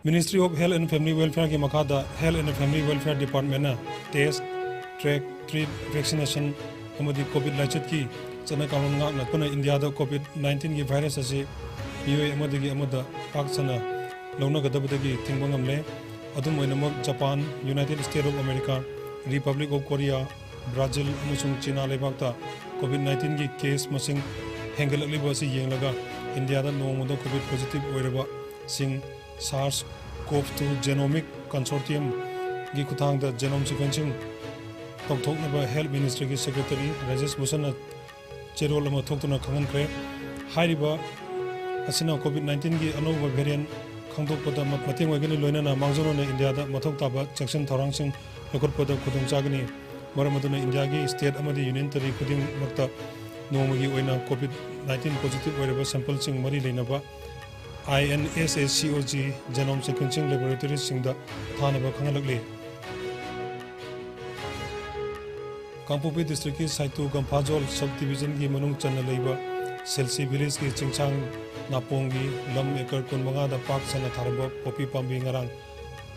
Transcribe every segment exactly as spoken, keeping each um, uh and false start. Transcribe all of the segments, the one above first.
Ministry of Health and Family Welfare ꯒꯤ ꯃꯈꯥꯗ Health and Family Welfare Department ꯅ test, track, treat, vaccination ꯑꯃꯗꯤ COVID ꯂꯥꯏꯆꯠꯀꯤ ꯆꯠꯅ ꯀꯥꯡꯂꯣꯟ ꯉꯥꯛꯅ ꯄꯨꯟꯅ ꯏꯟꯗꯤꯌꯥꯗ COVID nineteen ꯒꯤ virus ꯑꯁꯤ ꯃꯤꯑꯣꯏ ꯑꯃꯗꯒꯤ ꯑꯃꯗ ꯄꯥꯛ ꯁꯟꯅ ꯂꯧꯅꯒꯗꯕꯗꯒꯤ ꯊꯤꯡꯕ ꯉꯝꯂꯦ꯫ ꯑꯗꯨꯝ ꯑꯣꯏꯅꯃꯛ, Japan, United States of America, Republic of Korea, Brazil ꯑꯃꯁꯨꯡ ꯆꯤꯅꯥ ꯂꯩꯕꯥꯛꯇ COVID nineteen ꯒꯤ case ꯃꯁꯤꯡ ꯍꯦꯟꯒꯠꯂꯛꯂꯤꯕ ꯑꯁꯤ ꯌꯦꯡꯂꯒ, ꯏꯟꯗꯤꯌꯥꯗ ꯅꯣꯡꯃꯗ COVID positive ꯑꯣꯏꯔꯕꯁꯤꯡ SARS-CoV two Genomic Consortium ꯒꯤ ꯈꯨꯠꯊꯥꯡꯗ genome sequencing ꯇꯧꯊꯣꯛꯅꯕ Health Ministry ꯒꯤ Secretary ꯔꯥꯖꯦꯁ ꯚꯨꯁꯟꯅ ꯆꯦꯔꯣꯜ ꯑꯃ ꯊꯣꯛꯇꯨꯅ ꯈꯪꯍꯟꯈ꯭ꯔꯦ꯫ ꯍꯥꯏꯔꯤꯕ ꯑꯁꯤꯅ COVID nineteen ꯒꯤ ꯑꯅꯧꯕ variant ꯈꯪꯗꯣꯛꯄꯗ ꯃ-, ꯃꯇꯦꯡ ꯑꯣꯏꯒꯅꯤ, ꯂꯣꯏꯅꯅ ꯃꯥꯡꯖꯧꯅꯅ ꯏꯟꯗꯤꯌꯥꯗ ꯃꯊꯧ ꯇꯥꯕ ꯆꯦꯛꯁꯤꯟ ꯊꯧꯔꯥꯡꯁꯤꯡ ꯂꯧꯈꯠꯄꯗ ꯈꯨꯗꯣꯡ ꯆꯥꯒꯅꯤ꯫ ꯃꯔꯝ ꯑꯗꯨꯅ ꯏꯟꯗꯤꯌꯥꯒꯤ state ꯑꯃꯗꯤ union territory ꯈꯨꯗꯤꯡꯃꯛꯇ ꯅꯣꯡꯃꯒꯤ ꯑꯣꯏꯅ COVID nineteen positive ꯑꯣꯏꯔꯕ sampleꯁꯤꯡ ꯃꯔꯤ ꯂꯩꯅꯕ INSACOG genome sequencing laboratoryꯁꯤꯡꯗ ꯊꯥꯅꯕ ꯈꯪꯍꯜꯂꯛꯂꯤ꯫ ꯀꯥꯡꯄꯣꯛꯄꯤ district ꯀꯤ ꯁꯥꯏꯇꯨ ꯒꯝꯐꯥꯖꯣꯜ sub division ꯒꯤ ꯃꯅꯨꯡ ꯆꯟꯅ ꯂꯩꯕ ꯁꯦꯜꯁꯤ village ꯀꯤ ꯆꯤꯡꯁꯥꯡ ꯅꯥꯄꯣꯡꯒꯤ ꯂꯝ acre ꯀꯨꯟꯃꯉꯥꯗ ꯄꯥꯛ ꯁꯟꯅ ꯊꯥꯔꯝꯕ ꯄꯣꯄꯤ ꯄꯥꯝꯕꯤ ꯉꯔꯥꯡ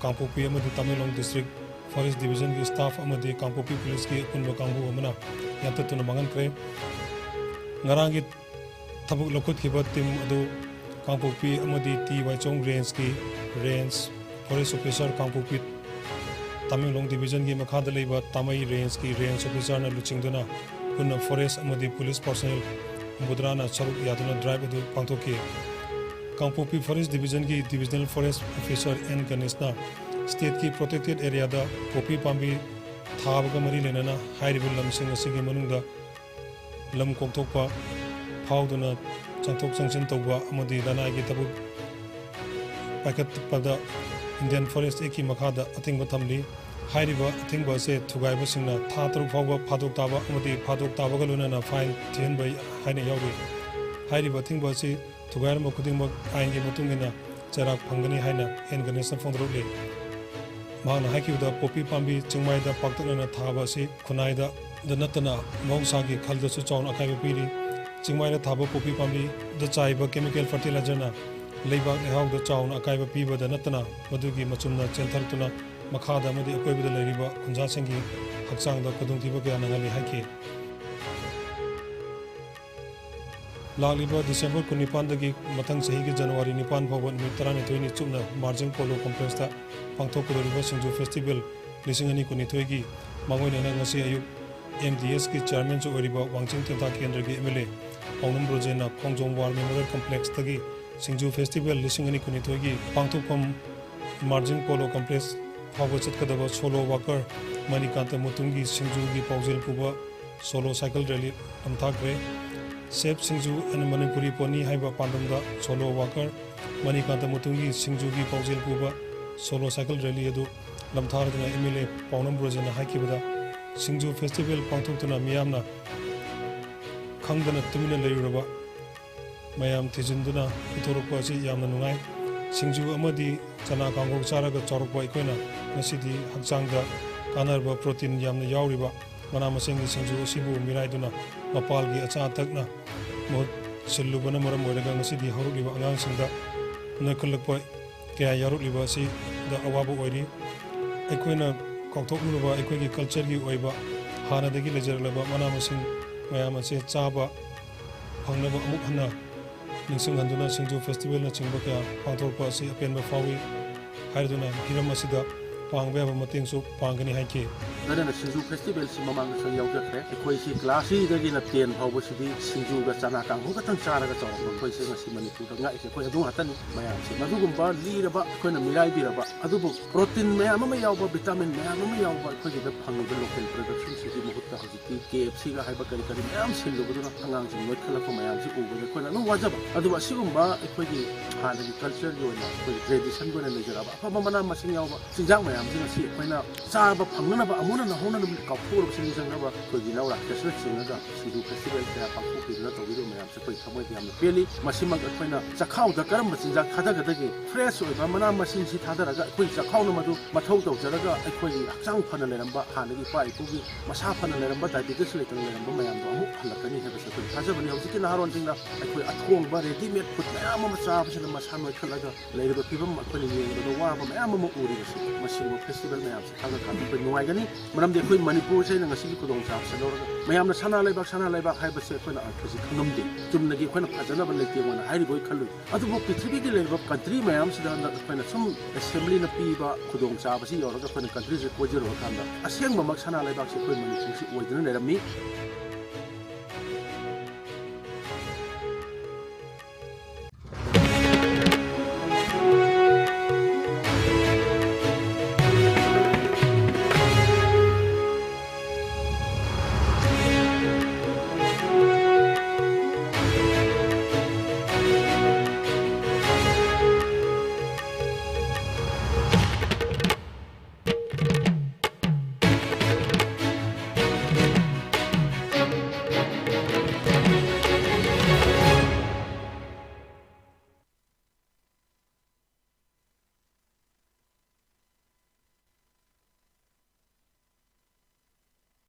ꯀꯥꯡꯄꯣꯛꯄꯤ ꯑꯃꯗꯤ ꯇꯃꯦꯡꯂꯣꯡ district forest division ꯒꯤ staff ꯑꯃꯗꯤ ꯀꯥꯡꯄꯣꯛꯄꯤ police ꯀꯤ ꯑꯄꯨꯟꯕ ꯀꯥꯡꯕꯨ ꯑꯃꯅ ꯌꯥꯟꯊꯠꯇꯨꯅ ꯃꯥꯡꯍꯟꯈ꯭ꯔꯦ꯫ ꯉꯔꯥꯡꯒꯤ ꯊꯕꯛ ꯂꯧꯈꯠꯈꯤꯕ team ꯑꯗꯨ ꯀꯥꯡꯄꯣꯛꯄꯤ ꯑꯃꯗꯤ ꯇꯤ ꯋꯥꯏꯆꯣꯡ range ꯀꯤ range forest officer, ꯀꯥꯡꯄꯣꯛꯄꯤ ꯇꯃꯦꯡꯂꯣꯡ division ꯒꯤ ꯃꯈꯥꯗ ꯂꯩꯕ ꯇꯥꯃꯩ range ꯀꯤ range officer ꯅ ꯂꯨꯆꯤꯡꯗꯨꯅ ꯄꯨꯟꯅ forest ꯑꯃꯗꯤ police personnel ꯍꯨꯝꯐꯨꯇꯔꯥꯅ ꯁꯔꯨꯛ ꯌꯥꯗꯨꯅ drive ꯑꯗꯨ ꯄꯥꯡꯊꯣꯛꯈꯤ꯫ ꯀꯥꯡꯄꯣꯛꯄꯤ forest division ꯒꯤ divisional forest officer ꯑꯦꯟ ꯒꯅꯦꯁꯅ state ꯀꯤ protected area ꯗ ꯄꯣꯄꯤ ꯄꯥꯝꯕꯤ ꯊꯥꯕꯒ ꯃꯔꯤ ꯂꯩꯅꯅ ꯍꯥꯏꯔꯤꯕ ꯂꯝꯁꯤꯡ ꯑꯁꯤꯒꯤ ꯃꯅꯨꯡꯗ ꯂꯝ ꯀꯣꯛꯊꯣꯛꯄ ꯐꯥꯎꯗꯨꯅ ꯆꯪꯊꯣꯛ ꯆꯪꯁꯤꯟ ꯇꯧꯕ ꯑꯃꯗꯤ ꯂꯅꯥꯏꯒꯤ ꯊꯕꯛ ꯄꯥꯏꯈꯠꯄꯗ Indian Forest Act ꯀꯤ ꯃꯈꯥꯗ ꯑꯊꯤꯡꯕ ꯊꯝꯂꯤ꯫ ꯍꯥꯏꯔꯤꯕ ꯑꯊꯤꯡꯕ ꯑꯁꯤ ꯊꯨꯒꯥꯏꯕꯁꯤꯡꯅ ꯊꯥ ꯇꯔꯨꯛ ꯐꯥꯎꯕ ꯐꯥꯗꯣꯛ ꯇꯥꯕ ꯑꯃꯗꯤ ꯐꯥꯗꯣꯛ ꯇꯥꯕꯒ ꯂꯣꯏꯅꯅ fine ꯊꯤꯍꯟꯕ ꯍꯥꯏꯅ ꯌꯥꯎꯔꯤ꯫ ꯍꯥꯏꯔꯤꯕ ꯑꯊꯤꯡꯕ ꯑꯁꯤ ꯊꯨꯒꯥꯏꯔꯝꯕ ꯈꯨꯗꯤꯡꯃꯛ ꯑꯥꯏꯟꯒꯤ ꯃꯇꯨꯡ ꯏꯟꯅ ꯆꯩꯔꯥꯛ ꯐꯪꯒꯅꯤ ꯍꯥꯏꯅ ꯑꯦꯟ ꯒꯅꯦꯁꯅ ꯐꯣꯡꯗꯣꯔꯛꯂꯤ꯫ ꯃꯍꯥꯛꯅ ꯍꯥꯏꯈꯤꯕꯗ, ꯄꯣꯄꯤ ꯄꯥꯝꯕꯤ ꯆꯤꯡꯃꯥꯏꯗ ꯄꯥꯛꯇꯛꯅꯅ ꯊꯥꯕ ꯑꯁꯤ ꯈꯨꯟꯅꯥꯏꯗ ꯗ ꯅꯠꯇꯅ ꯃꯍꯧꯁꯥꯒꯤ ꯈꯜꯗꯁꯨ ꯆꯥꯎꯅ ꯑꯀꯥꯏꯕ ꯄꯤꯔꯤ꯫ ꯆꯤꯡꯃꯥꯏꯗ ꯊꯥꯕ ꯄꯣꯄꯤ ꯄꯥꯝꯕꯤꯗ ꯆꯥꯏꯕ chemical fertilizer ꯅ ꯂꯩꯕꯥꯛ ꯂꯩꯍꯥꯎꯗ ꯆꯥꯎꯅ ꯑꯀꯥꯏꯕ ꯄꯤꯕꯗ ꯅꯠꯇꯅ ꯃꯗꯨꯒꯤ ꯃꯆꯨꯝꯅ ꯆꯦꯟꯊꯔꯛꯇꯨꯅ ꯃꯈꯥꯗ ꯑꯃꯗꯤ ꯑꯀꯣꯏꯕꯗ ꯂꯩꯔꯤꯕ ꯈꯨꯟꯖꯥꯁꯤꯡꯒꯤ ꯍꯛꯆꯥꯡꯗ ꯈꯨꯗꯣꯡꯊꯤꯕ ꯀꯌꯥ ꯅꯪꯍꯜꯂꯤ ꯍꯥꯏꯈꯤ꯫ ꯂꯥꯛꯂꯤꯕ ꯗꯤꯁꯦꯝꯕꯔ ꯀꯨꯟꯅꯤꯄꯥꯟꯗꯒꯤ ꯃꯊꯪ ꯆꯍꯤꯒꯤ ꯖꯅꯋꯥꯔꯤ ꯅꯤꯄꯥꯟ ꯐꯥꯎꯕ ꯅꯨꯃꯤꯠ ꯇꯔꯥꯅꯤꯊꯣꯏꯅꯤ ꯆꯨꯞꯅ ꯃꯥꯔꯖꯤꯡ ꯄꯣꯂꯣ ꯀꯝꯄ꯭ꯂꯦꯛꯁꯇ ꯄꯥꯡꯊꯣꯛꯀꯗꯧꯔꯤꯕ ꯁꯤꯡꯖꯨ ꯐꯦꯁꯇꯤꯚꯦꯜ ꯂꯤꯁꯤꯡ ꯑꯅꯤ ꯀꯨꯟꯅꯤꯊꯣꯏꯒꯤ ꯃꯥꯡꯑꯣꯏꯅꯅ ꯉꯁꯤ ꯑꯌꯨꯛ ꯑꯦꯝ ꯗꯤ ꯑꯦꯁꯀꯤ ꯆꯤꯌꯥꯔꯃꯦꯟꯁꯨ ꯑꯣꯏꯔꯤꯕ ꯋꯥꯡꯖꯤꯡ ꯇꯦꯟꯊꯥ ꯀꯦꯟꯗ꯭ꯔꯒꯤ ꯑꯦꯝ ꯑꯦꯜ ꯑꯦ ꯄꯥꯎꯅꯝ ꯕ꯭ꯔꯣꯖꯦꯟꯅ ꯈꯣꯡꯖꯣꯝ ꯋꯥꯔ ꯃꯦꯃꯣꯔꯤꯌꯦꯜ ꯀꯝꯄ꯭ꯂꯦꯛꯁꯇꯒꯤ ꯁꯤꯡꯖꯨ ꯐꯦꯁꯇꯤꯚꯦꯜ ꯂꯤꯁꯤꯡ ꯑꯅꯤ ꯀꯨꯟꯅꯤꯊꯣꯏꯒꯤ ꯄꯥꯡꯊꯣꯛꯐꯝ ꯃꯥꯔꯖꯤꯡ ꯄꯣꯂꯣ ꯀꯝꯄ꯭ꯂꯦꯛꯁ ꯐꯥꯎꯕ ꯆꯠꯀꯗꯕ ꯁꯣꯂꯣ ꯋꯥꯀꯔ ꯃꯅꯤꯀꯥꯟꯇ ꯃꯨꯇꯨꯝꯒꯤ ꯁꯤꯡꯖꯨꯒꯤ ꯄꯥꯎꯖꯦꯜ ꯄꯨꯕ ꯁꯣꯂꯣ ꯁꯥꯏꯀꯜ ꯔꯦꯂꯤ ꯂꯝꯊꯥꯈ꯭ꯔꯦ꯫ ꯁꯦꯞ ꯁꯤꯡꯖꯨ ꯑꯦꯟ ꯃꯅꯤꯄꯨꯔꯤ ꯄꯣꯅꯤ ꯍꯥꯏꯕ ꯄꯥꯟꯗꯝꯗ ꯁꯣꯂꯣ ꯋꯥꯀꯔ ꯃꯅꯤꯀꯥꯟꯇ ꯃꯨꯇꯨꯝꯒꯤ ꯁꯤꯡꯖꯨꯒꯤ ꯄꯥꯎꯖꯦꯜ ꯄꯨꯕ ꯁꯣꯂꯣ ꯁꯥꯏꯀꯜ ꯔꯦꯂꯤ ꯑꯗꯨ ꯂꯝꯊꯥꯔꯗꯨꯅ ꯑꯦꯝ ꯑꯦꯜ ꯑꯦ ꯄꯥꯎꯅꯝ ꯕ꯭ꯔꯣꯖꯦꯟꯅ ꯍꯥꯏꯈꯤꯕꯗ, ꯁꯤꯡꯖꯨ ꯐꯦꯁꯇꯤꯚꯦꯜ ꯄꯥꯡꯊꯣꯛꯇꯨꯅ ꯃꯤꯌꯥꯝꯅ ꯈꯪꯗꯅ ꯇꯨꯃꯤꯟꯅ ꯂꯩꯔꯨꯔꯕ ꯃꯌꯥꯝ ꯊꯤꯖꯤꯟꯗꯨꯅ ꯄꯨꯊꯣꯔꯛꯄ ꯑꯁꯤ ꯌꯥꯝꯅ ꯅꯨꯡꯉꯥꯏ꯫ ꯁꯤꯡꯖꯨ ꯑꯃꯗꯤ ꯆꯅꯥ ꯀꯥꯡꯍꯧ ꯆꯥꯔꯒ ꯆꯥꯎꯔꯛꯄ ꯑꯩꯈꯣꯏꯅ ꯉꯁꯤꯗꯤ ꯍꯛꯆꯥꯡꯗ ꯀꯥꯟꯅꯔꯕ ꯄ꯭ꯔꯣꯇꯤꯟ ꯌꯥꯝꯅ ꯌꯥꯎꯔꯤꯕ ꯃꯅꯥ ꯃꯁꯤꯡꯒꯤ ꯁꯤꯡꯖꯨ ꯑꯁꯤꯕꯨ ꯃꯤꯔꯥꯏꯗꯨꯅ ꯃꯄꯥꯜꯒꯤ ꯑꯆꯥ ꯑꯊꯛꯅ ꯃꯍꯨꯠ ꯁꯤꯜꯂꯨꯕꯅ ꯃꯔꯝ ꯑꯣꯏꯔꯒ ꯉꯁꯤꯗꯤ ꯍꯧꯔꯛꯂꯤꯕ ꯑꯉꯥꯡꯁꯤꯡꯗ ꯅꯣꯏꯈꯠꯂꯛꯄ ꯀꯌꯥ ꯌꯥꯎꯔꯛꯂꯤꯕ ꯑꯁꯤꯗ ꯑꯋꯥꯕ ꯑꯣꯏꯔꯤ꯫ ꯑꯩꯈꯣꯏꯅ ꯀꯥꯎꯊꯣꯛꯂꯨꯔꯕ ꯑꯩꯈꯣꯏꯒꯤ ꯀꯜꯆꯔꯒꯤ ꯑꯣꯏꯕ ꯍꯥꯟꯅꯗꯒꯤ ꯂꯩꯖꯔꯛꯂꯕ ꯃꯅꯥ ꯃꯁꯤꯡ ꯃꯌꯥꯝ ꯑꯁꯦ ꯆꯥꯕ ꯐꯪꯅꯕ ꯑꯃꯨꯛ ꯍꯟꯅ ꯅꯤꯡꯁꯤꯡꯍꯟꯗꯨꯅ ꯁꯤꯡꯖꯨ ꯐꯦꯁꯇꯤꯚꯦꯜꯅꯆꯤꯡꯕ ꯀꯌꯥ ꯄꯥꯡꯊꯣꯔꯛꯄ ꯑꯁꯤ ꯑꯄꯦꯟꯕ ꯐꯥꯎꯏ ꯍꯥꯏꯗꯨꯅ ꯍꯤꯔꯝ ꯑꯁꯤꯗ ꯄꯥꯡꯕ ꯌꯥꯕ ꯃꯇꯦꯡꯁꯨ ꯄꯥꯡꯒꯅꯤ ꯍꯥꯏꯈꯤ꯫ ꯂꯣꯏꯅꯅ ꯁꯤꯡꯖꯨ ꯐꯦꯁꯇꯤꯚꯦꯜꯁꯤ ꯃꯃꯥꯡꯗꯁꯨ ꯑꯩ ꯌꯥꯎꯖꯈ꯭ꯔꯦ꯫ ꯑꯩꯈꯣꯏꯁꯤ ꯀ꯭ꯂꯥꯁ ꯊ꯭ꯔꯤꯗꯒꯤꯅ ꯇꯦꯟ ꯐꯥꯎꯕꯁꯤꯗꯤ ꯁꯤꯡꯖꯨꯒ ꯆꯅꯥ ꯀꯥꯡꯍꯧ ꯈꯛꯇꯪ ꯆꯥꯔꯒ ꯆꯥꯎꯔꯛꯄ ꯑꯩꯈꯣꯏꯁꯦ ꯉꯁꯤ ꯃꯅꯤꯄꯨꯔꯗ ꯉꯥꯛꯏꯁꯦ ꯑꯩꯈꯣꯏ ꯑꯗꯨ ꯉꯥꯛꯇꯅꯤ꯫ ꯃꯌꯥꯝꯁꯦ ꯃꯗꯨꯒꯨꯝꯕ ꯂꯤꯔꯕ ꯑꯩꯈꯣꯏꯅ ꯃꯤꯔꯥꯏꯕꯤꯔꯕ ꯑꯗꯨꯕꯨ ꯄ꯭ꯔꯣꯇꯤꯟ ꯃꯌꯥꯝ ꯑꯃ ꯌꯥꯎꯕ, ꯚꯤꯇꯥꯃꯤꯟ ꯃꯌꯥꯝ ꯑꯃ ꯌꯥꯎꯕ ꯑꯩꯈꯣꯏꯒꯤꯗ ꯐꯪꯉꯤꯕ ꯂꯣꯀꯦꯜ ꯄ꯭ꯔꯗꯛꯁꯟꯁꯤꯒꯤ ꯃꯍꯨꯠꯇ ꯍꯧꯖꯤꯛꯇꯤ ꯀꯦ ꯑꯦꯐ ꯁꯤꯒ ꯍꯥꯏꯕ ꯀꯔꯤ ꯀꯔꯤ ꯃꯌꯥꯝ ꯁꯤꯜꯂꯨꯕꯗꯨꯅ ꯑꯉꯥꯡꯁꯤꯡ ꯅꯣꯏꯈꯠꯂꯛꯄ ꯃꯌꯥꯝꯁꯤ ꯎꯕꯗ ꯑꯩꯈꯣꯏꯅ ꯑꯗꯨꯝ ꯋꯥꯖꯕ꯫ ꯑꯗꯨꯕꯨ ꯑꯁꯤꯒꯨꯝꯕ ꯑꯩꯈꯣꯏꯒꯤ ꯍꯥꯟꯅꯒꯤ ꯀꯜꯆꯔꯒꯤ ꯑꯣꯏꯅ ꯑꯩꯈꯣꯏꯒꯤ ꯇ꯭ꯔꯦꯗꯤꯁꯟꯒꯤ ꯑꯣꯏꯅ ꯂꯩꯖꯔꯛꯑꯕ ꯑꯐꯕ ꯃꯅꯥ ꯃꯁꯤꯡ ꯌꯥꯎꯕ ꯆꯤꯟꯖꯥꯛ ꯃꯌꯥꯝꯁꯤꯡ ꯑꯁꯤ ꯑꯩꯈꯣꯏꯅ ꯆꯥꯕ ꯐꯪꯅꯅꯕ ꯑꯃꯨꯛ ꯅꯧꯍꯧꯅꯅ ꯀꯥꯎꯊꯣꯛꯎꯔꯕꯁꯨ ꯅꯤꯡꯁꯤꯡꯅꯕ ꯑꯩꯈꯣꯏꯒꯤ ꯏꯅꯥꯎ ꯔꯥꯀꯦꯁꯅ ꯆꯤꯡꯉꯒ ꯁꯤꯡꯖꯨ ꯐꯦꯁꯇꯤꯚꯦꯜ ꯀꯌꯥ ꯄꯥꯡꯊꯣꯛꯄꯤꯗꯨꯅ ꯇꯧꯕꯤꯔꯤꯕ ꯃꯌꯥꯝꯁꯦ ꯑꯩꯈꯣꯏ ꯊꯃꯣꯏꯗ ꯌꯥꯝꯅ ꯄꯦꯜꯂꯤ꯫ ꯃꯁꯤꯃꯛ ꯑꯩꯈꯣꯏꯅ ꯆꯈꯥꯎꯗ ꯀꯔꯝꯕ ꯆꯤꯟꯖꯥꯛ ꯊꯥꯗꯒꯗꯒꯦ, ꯐ꯭ꯔꯦꯁ ꯑꯣꯏꯕ ꯃꯅꯥ ꯃꯁꯤꯡꯁꯤ ꯊꯥꯗꯔꯒ ꯑꯩꯈꯣꯏ ꯆꯈꯥꯎꯅ ꯃꯗꯨ ꯃꯊꯧ ꯇꯧꯖꯔꯒ ꯑꯩꯈꯣꯏꯒꯤ ꯍꯛꯆꯥꯡ ꯐꯅ ꯂꯩꯔꯝꯕ, ꯍꯥꯟꯅꯒꯤ ꯏꯄꯥ ꯏꯄꯨꯒꯤ ꯃꯁꯥ ꯐꯅ ꯂꯩꯔꯝꯕ, ꯗꯥꯏꯕꯦꯇꯤꯁ ꯂꯩꯇꯅ ꯂꯩꯔꯝꯕ ꯃꯌꯥꯝꯗꯣ ꯑꯃꯨꯛ ꯍꯜꯂꯛꯀꯅꯤ ꯍꯥꯏꯕꯁꯦ ꯑꯩꯈꯣꯏ ꯊꯥꯖꯕꯅꯤ꯫ ꯍꯧꯖꯤꯛꯀꯤ ꯅꯍꯥꯔꯣꯟꯁꯤꯡꯅ ꯑꯩꯈꯣꯏ ꯑꯊꯣꯡꯕ ꯔꯦꯗꯤꯃꯦꯗ ꯐꯨꯗ ꯃꯌꯥꯝ ꯑꯃ ꯆꯥꯕꯁꯤꯅ ꯃꯁꯥ ꯅꯣꯏꯈꯠꯂꯒ ꯂꯩꯔꯤꯕ ꯐꯤꯕꯝ ꯑꯩꯈꯣꯏꯅ ꯌꯦꯡꯕꯗ ꯋꯥꯕ ꯃꯌꯥꯝ ꯑꯃ ꯎꯔꯤꯕꯁꯤ ꯃꯁꯤꯒꯨꯝꯕ ꯐꯦꯁꯇꯤꯚꯦꯜ ꯃꯌꯥꯝꯁꯦ ꯈꯪꯉꯀꯥꯟꯗ ꯑꯩꯈꯣꯏ ꯅꯨꯡꯉꯥꯏꯒꯅꯤ꯫ ꯃꯔꯝꯗꯤ ꯑꯩꯈꯣꯏ ꯃꯅꯤꯄꯨꯔꯁꯦ ꯑꯩꯅ ꯉꯁꯤꯒꯤ ꯈꯨꯗꯣꯡꯆꯥꯕꯁꯦ ꯂꯧꯔꯒ ꯃꯌꯥꯝꯅ ꯁꯅꯥ ꯂꯩꯕꯥꯛ, ꯁꯅꯥ ꯂꯩꯕꯥꯛ ꯍꯥꯏꯕꯁꯦ ꯑꯩꯈꯣꯏꯅ ꯑꯥꯔꯊꯁꯦ ꯈꯪꯉꯝꯗꯦ꯫ ꯆꯨꯝꯅꯒꯤ ꯑꯩꯈꯣꯏꯅ ꯐꯖꯅꯕ ꯂꯩꯇꯦꯡꯉꯣꯅ ꯍꯥꯏꯔꯤꯕꯣꯏ ꯈꯜꯂꯨꯏ꯫ ꯑꯗꯨꯕꯨ ꯄ꯭ꯔꯤꯊꯤꯕꯤꯒꯤ ꯂꯩꯔꯤꯕ ꯀꯟꯇ꯭ꯔꯤ ꯃꯌꯥꯝꯁꯤꯗ ꯍꯟꯗꯛ ꯑꯩꯈꯣꯏꯅ ꯁꯨꯝ ꯑꯦꯁꯦꯝꯕ꯭ꯂꯤꯅ ꯄꯤꯕ ꯈꯨꯗꯣꯡꯆꯥꯕꯁꯤ ꯌꯧꯔꯒ ꯑꯩꯈꯣꯏꯅ ꯀꯟꯇ꯭ꯔꯤꯁꯦ ꯀꯣꯏꯖꯔꯨꯔꯀꯥꯟꯗ ꯑꯁꯦꯡꯕꯃꯛ ꯁꯅꯥ ꯂꯩꯕꯥꯛꯁꯦ ꯑꯩꯈꯣꯏ ꯃꯅꯤꯄꯨꯔꯁꯤ ꯑꯣꯏꯗꯨꯅ ꯂꯩꯔꯝꯃꯤ꯫